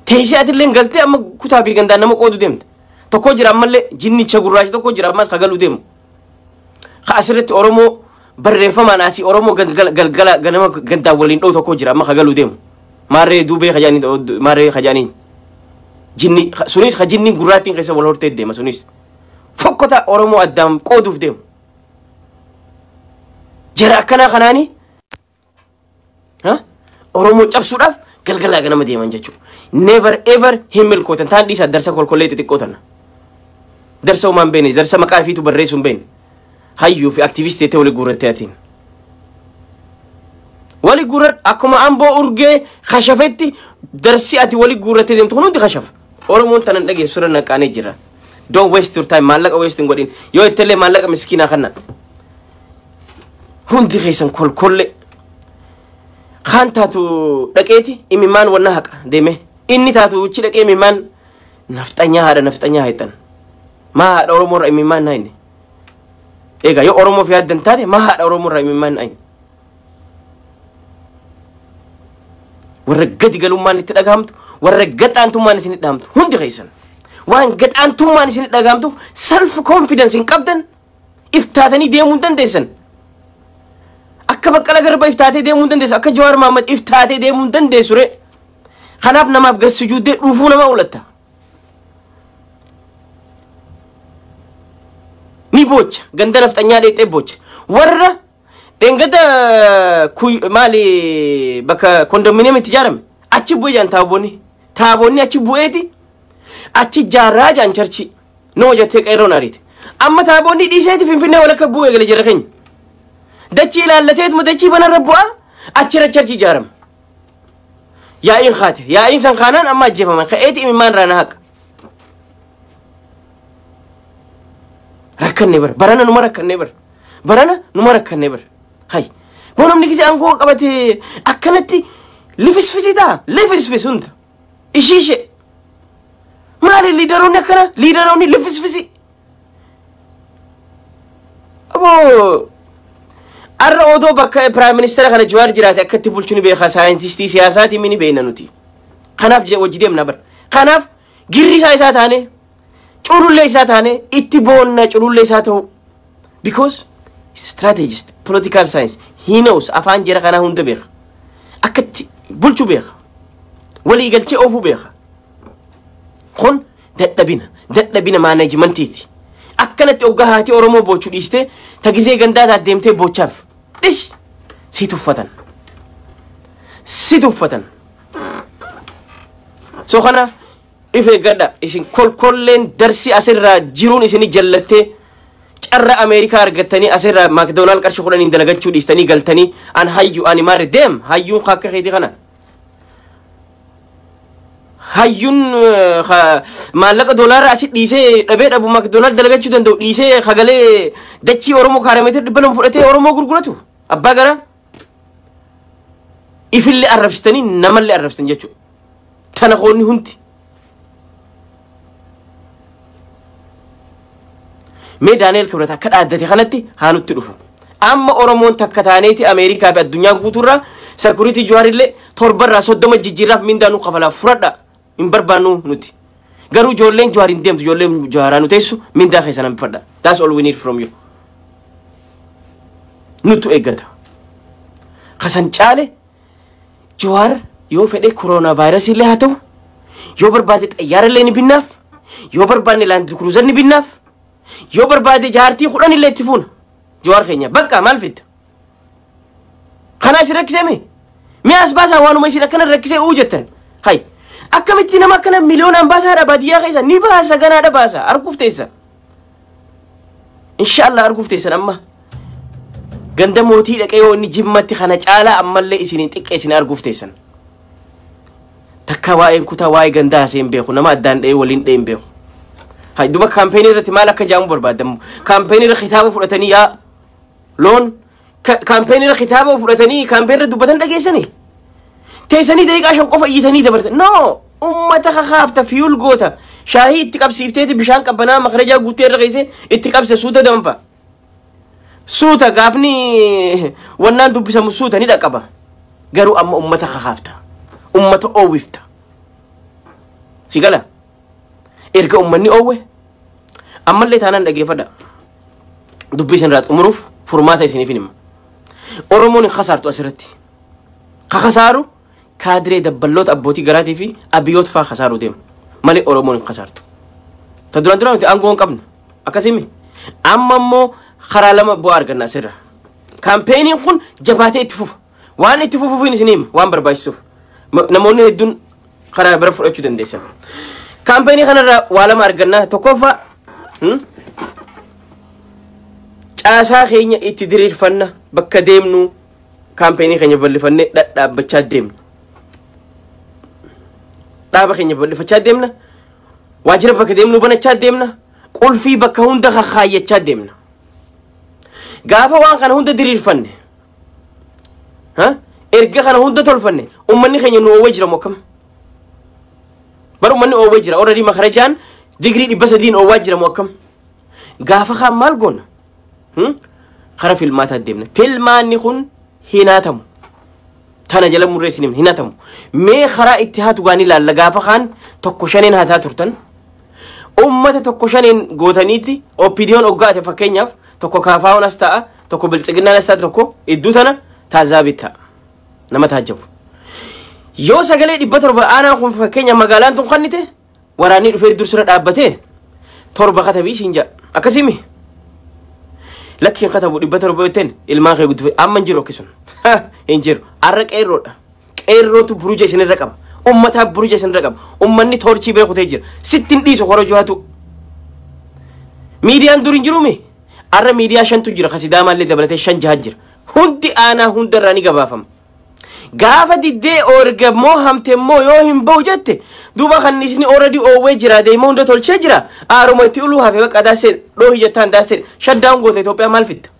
Teessee atillee galtee amma kutaa fi gandaan nama qoodu deemte. Tokko jira ammallee jinnicha gurraacha, tokko jira ammas kagaluu deemu. Ka asirratti Oromoo barreeffamaan asii Oromoo galgala ganama gandaan waliin dha'u tokko jira amma kagaluu deemu. Maarree duubee kajaanii, maarree kajaanii. Jinni sunis ka jinni gurraattiin keessa wal hortee deema sunis. Fokkota Oromoo addaan qooduuf deemu. Jara akkanaa kanaanii Oromoo cabsuudhaaf galgalaa ganama deeman jechuudha. Never ever hin milkootan, taan dhiisaa darsa kolkollee xixiqqoo tana. Darsa homaa hin beekne, darsa maqaa ifiitu barreessuu hin beekne. Hayyuu fi aktiivistii ta'e walii guurrattee atiin. Wali guurra akkuma amboo urgee kashafetti darsi ati wali guurrattee deemtu kun hundi kashafa. Oromoon tanan dhageessu irra naqaanee jira. Don't waste your time, maallaqa waste hin godhin. Yoo ittillee maallaqa miskiinaa kana. Hundi keessan kolkolle. Kaan taatu dhaqeeti imimmaan wanna haqa deeme. Inni taatu uchi dhaqee imimmaan nafxanyaa haadha nafxanyaa hayxan. Maa haadha Oromoo irra imimmaan naa inni. Egaa yoo Oromoof yaaddan taate maa haadha Oromoo irraa imimmaan naa inni. Warra gadi galummaan itti dhagahamtu, warra gaxaantummaan isin dhahamtu hundi keessan. Waan gaxaantummaan isin dhagahamtuuf self confidence hin qabdan, iftaatanii deemuu hin dandeessan. Akka Baqqala Garba iftaatee deemuu hin dandeessu, akka Jawaar Mahaammad iftaatee deemuu hin dandeessu ree. Kanaaf namaaf gad sujuuddee dhufuu nama oolatta. Ni boocha, ganda nafxanyaa dheexxee boocha. Warra dhengada maali bakka kondominiyeem itti ijaarame Achi bu'ee jaan taaboonni. Taaboonni achi bu'eeti achi jaarraa jaan church noo jettee qeerroon ariite. Amma taaboonni dhiiseeti Finfinnee walakka bu'ee gale jira keenya. Dachii ilaallateetuma dachii banarra bu'aa achirra church ijaarama. Yaa'iin kaate yaa'iin san kaanaan amma ajjeefaman ka'eeti imimmaan irraa na haqa. Rakkanne bara barana numa rakkanne bara barana numa rakkanne bara hay boo namni gisee aangoo qabate akkanatti lifisfisi ta'a lifisfis hunda ishiishe maali leaderoonni akkana leaderoonni lifisfisi aboo arra odoo bakka prime ministeera kana Jawaar jiraate akkatti bulchuu ni beeka saayintistii siyaasaatii ni beekna nuti kanaaf hojii deemna bara kanaaf girrisaa isaa taane culullee isaa taane itti boonna culullee isaa ta'u because strategist political science he knows afaan jira kanaa hunda beeka akkatti bulchuu beeka walii galchee oofuu beeka kun dadhabina managementiiti akkanatti oggaa haati Oromoo boochuu dhiistee tagisee gandaa taat deemtee boochaaf dhish si tuffatan so kana if eeggadha isin kolkolleen darsi asirraa jiruun isini jallattee carra Ameerikaa argattanii asirraa McDonald qarshii 10 dalagachuu dhiistanii galtanii an hayyu ani maarre deem hayyuun akka keetii kana hayyuun maallaqa doolaara asi dhiisee dhabee dhabu McDonald dalagachuu danda'u dhiisee hagalee dachii Oromoo kaarameetira 200 fudhatee Oromoo gurguratu abbaa gara ifillee arrabsitanii namallee arrabsitan jechuudha tana qoonni hundi. Mee Daani'el Kibrat akka dhaaddate kanatti haa nutti dhufu. Amma Oromoon takka taaneeti Ameerikaa fi addunyaa guutuurraa security Jawaarillee 7 30 jijjiirraaf mindaa nu kafalaa fudhadha hin barbaannu nuti. Garuu ijoolleen Jawaar hin deemtu ijoolleen Jawaaraa nu teessu mindaa keessan hambifadha. That's all we need from you. Nutu eeggata. Kasan caale Jawaar yoo fedhe koronaa vaayirasii illee haa ta'u yoo barbaade xayyaara illee ni binnaaf yoo barbaanne Land Cruiser ni binnaaf yoo barbaade jaartii 10 illee itti fuuna Jawaar keenya bakka maal fidda kana isin rakkisee mee mi'a as baasaa waanuma isin akkana rakkisee uu jettan hay akkamitti nama akkana miliyoonaan baasaadha baadiyyaa keessa ni baasa ganaadha baasa arguuf teessa inshaallah arguuf teessan amma ganda mootii dhaqee yoo inni jimmatti kana caalaa ammallee isiniin xiqqee isin arguuf teessan takka waa'een kutaa waa'ee gandaa hasee hin beeku nama addaan dha'ee waliin dha'ee hin beeku. Hay duba kaampeenii irratti maal akka jaamu barbaadamu kaampeenii irra kitaaba fudhatanii yaa loon kaampeenii irra kitaaba fudhatanii kaampeenii irra dubbatan dhageessanii teessanii daqiiqaa 5 qofa iyyitanii dabartan no ummata kakaafta fiyuul goota shaahii itti qabsiifteeti bishaan qabbanaa makarajaa guuttee irra keesse itti qabse suuta danfa suuta gaafni wannaan dubbisamu suuta ni dhaqqaba garuu amma ummata kakaafta ummata oowwifta si gala erga ummanni oowwe ammallee taanaan dhageeffadha dubbii isin irraa xumuruuf furmaata isiniif hima Oromoon hin kasaartu asirratti ka kasaaru kaadiree dabballoota abbootii garaatii fi abiyyoota fa'aa kasaaruu deemu malee Oromoon hin kasaartu ta duraan duraan nuti aangoo hin qabnu akkasimi amma immoo karaa lama bu'aa arganna asirra kaampeenii kun jabaatee itti fufa waan itti fufuuf isin hima waan barbaachisuuf namoonni hedduun karaa bira fudhachuu dandeessan. Kaampeenii kanarraa waa lama arganna tokkoffaa caasaa keenya itti diriirfanna bakka deemnu kaampeenii keenya bal'ifannee dhadhaabbachaa deemna. Dhaaba keenya bal'ifachaa deemna. Waajjira bakka deemnu banachaa deemna. Qulfii bakka hunda kakkaayyachaa deemna. Gaafa waan kana hunda diriirfanne erga kana hunda tolfanne ummanni keenya nu oowwee jira moo akkam? Bara ummanni oowwee jira already makarajaan digirii 300 oowwaa jira moo akkam? Gaafa kaan maal goona? Kara filmaataa deemna. Filmaanni kun hin hatamu. Tana jala murree isin hin hatamu. Mee karaa itti hatu gaanii ilaalla gaafa kaan 1-5 hataa turtan. Ummata 1-5 gootaniitti OPDO'n hoggaate fakkeenyaaf tokko kaafaa'oon as ta'a tokko bilchiginnaan as ta'a tokko iddoo tana taazaabii ta'a. Nama taajjabu. Yoo sagalee 700 aanaan kun fakkeenya magaalaan tun kannite waraanni dhufee dursira dhaabbatee 7 katabii siin jedha. Akkasimi lakkiin katabu 700 jetteen ilmaan kee guddifee amma hin jiru akkasuma. Hin jiru. Arra qeerroodha. Qeerrootu buruja isinirra qaba. Ummataa buruja isinirra qaba. Ummanni toorchii bira kutee jira. Sitti hin dhiisu korojoo hatu. Miidiyaan dur hin jiruumi. Arra miidiyaa shantu jira. Kasidaamaallee dabalatee shan jaha jira. Hundi aanaa hundarraa ni gabaafama. Gaafa diddee orga moo hamte immoo yoo hin bahu jette, duuba kan isni already oowwee jira, deema hunda tolchee jira. Aaruma itti uluu hafe bakka daasee dhoohi jettaan daasee shaddaawun goote. Itoophiyaa maal fitta?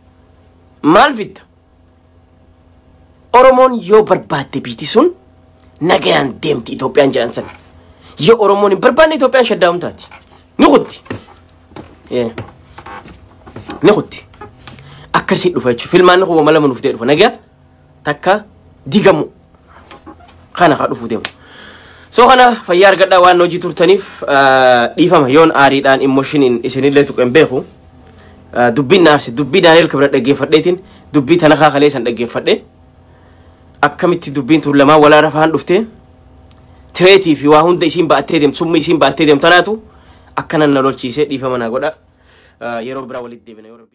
Maal fitta? Oromoon yoo barbaadde biiti sun nagayaan deemti Itoophiyaan jedhan san. Yoo Oromoon hin barbaanne, Itoophiyaan shaddaawun taati. Ni kutti. Ni kutti. Akkasii dhufa jechuudha. Filmaanni kun wama lama nuuf ta'e dhufa. Nagaa takka digamu. Kana haa dhufu deemu. So kana fayyaa argadhaa. Waan hojii turtaniif dhiifama yoon aariidhaan emotioniin isinillee tuqe hin beeku. Dubbiin naarse, dubbii Daani'el Kibra dhaggeeffadheetiin, dubbii tana kalee san dhaggeeffadhe. Akkamitti dubbiin tun lamaan walaa rafaan dhufte, tireetii fi waa hunda isiin ba'attee deemtu, summi isiin ba'attee deemtu tanaatu akkanan na lolchiisee, dhiifama naa godha. Yeroo biraa walitti deebina yoo Rabbi.